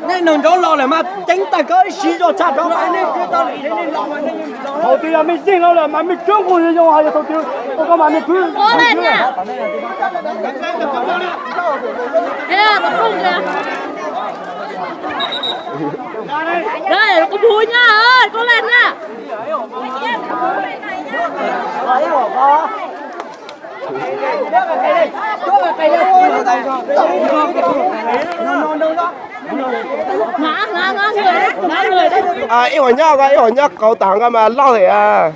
Nej neeg nrov los lawm mas ceev tag koj ib siv zog tshaj rov qab nej. Thaum twg yog mej yeej los lawm mas mej tsuab nqus zoo zoo, ho yog thaum twg ua koj mas mej kwv. Ib hom nyob ko, ib hom nyob qauv tas nqa mas loj thiab.